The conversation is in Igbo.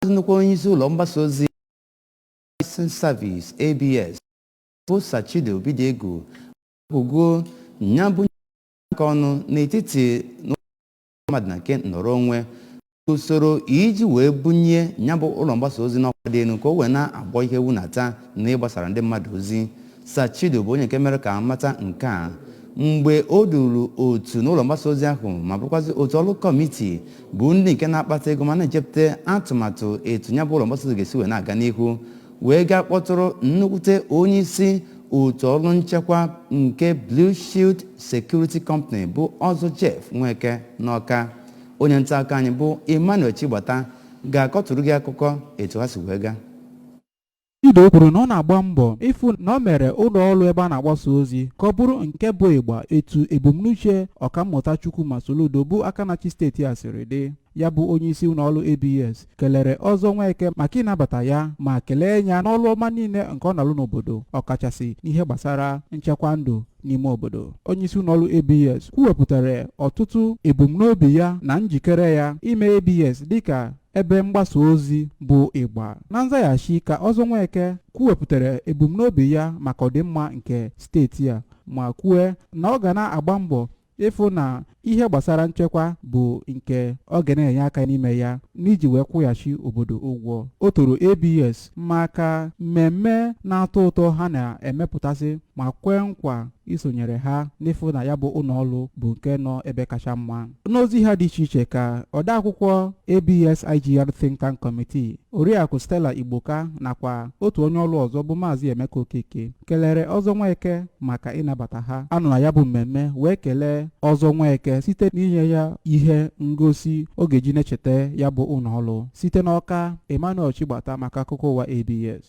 Nnukwu onye isi ụlọ mgbasa ozi Service, ABS, bụ Sir Chidi Obidiegwu akwụgo nya bụ aka ọnụ n'etiti mmadụ na nke nọrọ onwe usoro iji wee bunye ya bụ ụlọ mgbasa ozi n'ọkwa dị elu ka o wee na-agbọ ihe wunata na ịgbasara ndị mmadụ ozi. Sir Chidi bụ onye nke mere ka mata nke a mgbe o duru otu n'ụlọ mgbasa ozi ahụ ma bụrụkwazị otu ọrụ kọmiti bụ ndị nke na-akpata ego ma na-echepụta atụmatụ etu ya bụ ụlọ mgbasa ozi ga-esi wee na-aga n'ihu, wee gaa kpọtụrụ nnukwute onye isi otu ọrụ nchekwa nke Blue Shield Security Company, bụ Ọzọ Jeff Nweke, n'Ọka. Onye nta akụkọ anyị bụ Emmanuel Chigbata ga-akọtụrụ gị akụkọ etu ha si wee gaa. Chido kwuru na ọ na-agba mbọ ịfụ na ọ mere ụlọ ọrụ ebe a na-agbasa ozi ka ọ bụrụ nke bụ ịgba etu ebumnuche Ọkammụta Chukwuma Soludo, bụ aka na-achị steeti a, siri dị. Ya bụ onyeisi ụlọọrụ ABS kelere Ọzọ Nweke maka ịnabata ya ma kelee ya n'ọrụ ọma niile nke ọ na-alụ n'obodo, ọkachasị n'ihe gbasara nchekwa ndụ n'ime obodo. Onyeisi ụlọọrụ ABS kwuwepụtara ọtụtụ ebumnobi ya na njikere ya ime ABS dịka ebe mgbasa ozi bụ ịgba. Na nzaghachi ka Ọzọ Nweke kwuwepụtara ebumnobi ya maka ọdịmma nke steeti a ma kwue na ọ ga na-agba mbọ ịfụ na ihe gbasara nchekwa bụ nke ọ ga na-enye aka n'ime ya n'iji wee kwụghachi obodo ụgwọ. O toro ABS maka mmemme na-atọ ụtọ ha na-emepụtasị ma kwee nkwa isonyere ha n'ịfụ na ya bụ ụlọọrụ bụ nke nọ ebe kacha mma. N'ozi ha dị iche iche ka odeakwụkwọ ABS IGR Think Tank Committee, Oriakụ Stella Igboka, nakwa otu onye ọrụ ọzọ bụ Maazị Emeka Okeke kelere Ọzọ Nweke maka ịnabata ha. Anọ na ya bụ mmemme wee kelee Ọzọ Nweke site n'inye ya ihe ngosi ọ ga-eji na-echeta ya bụ ụlọọrụ. Site n'Ọka, Emmanuel Chigbata maka akụkọ ụwa ABS.